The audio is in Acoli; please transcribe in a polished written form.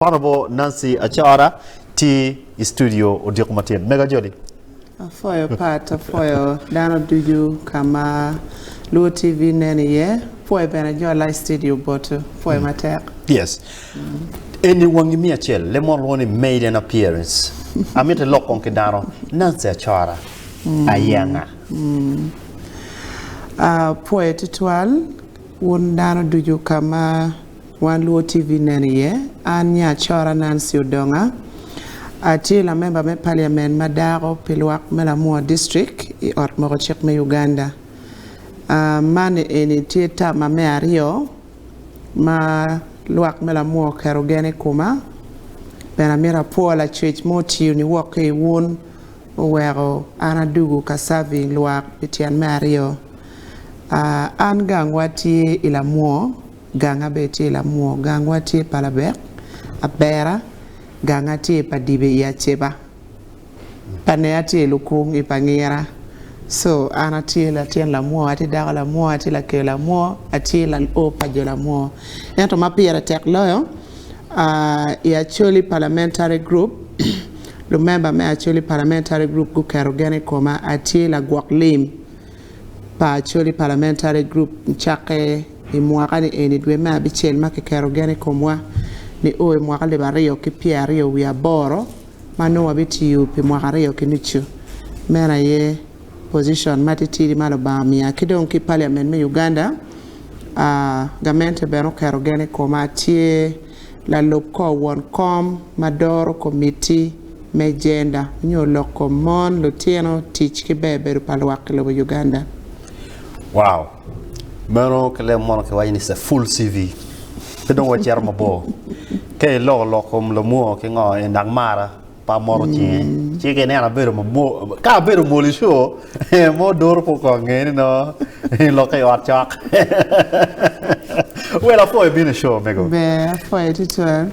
Honourable Nancy Acora tye i studio odiko matin. Mega Joli. Apwoyo Pat, apwoyo dano ducu ka ma Luo TV neno iye, apwoyo bene jo la i studio botu, apwoyo matek. Yes. Eni wangi me acel, le mono lwongo ni maiden appearance. Amito ilok kong ki dano, Nancy Acora aye anga? Apwoyo tutwal wun dano ducu ka ma Wan Luo TV neno iye. An nya Cora Nancy Odonga. Atye lamemba me Parliament ma dako pi lwak me Lamua District i ot moko cik me Uganda. Man eni tye tama me aryo ma lwak me Lamua oketo gen i koma. Bene amito apwo lacwec ma otiyo niwok ki i wun oweko an adugu ka serving lwak pi tyen me aryo. An gangwa tye i Lamua. Ganga bene tye i Lamwo, gangwa tye Palabek, Abera, ganga tye i Padibe i Aceba, Panea tye i Lukung i Pangira. So an atye latin Lamwo, atye dako Lamwo, atye laker Lamwo, atye lalor pa jo Lamwo. Ento ma pire tek loyo, i Acholi Parliamentary Group, lumemba me Acholi Parliamentary Group guketo gen i koma, atye lagwok lim pa Acholi Parliamentary Group nicakke I mwaka ni eni dwe me abicel ma kiketo gen i komwa nio i mwaka alip aryo ki pyeraryo wiye aboro ma nongo wabitiyo pi mwaka aryo ki nucu. Meno aye position matitidi ma Lubanga omiya. Ki dong ki i Parliament me Uganda, gamente bene oketo gen i koma. Atye lalub kor won kom ma doro komitti me gender nyo lok kom mon, lutino, tic ki ber bedo pa lwak i lobo Uganda. Wow! Meno ki leb mono kiwaco ni it's a full CV. Pe dong wacito mabor. Ka iloko lok kom lamwor ki ngo en dang mara pe amoto cinge. Ci ka ineno abedo mabor, ka abedo mwol i show, mo doro pud kong nge ni nongo lokke i ot cok. Well apwoyo bino i show omego. Ber, apwoyo tutwal.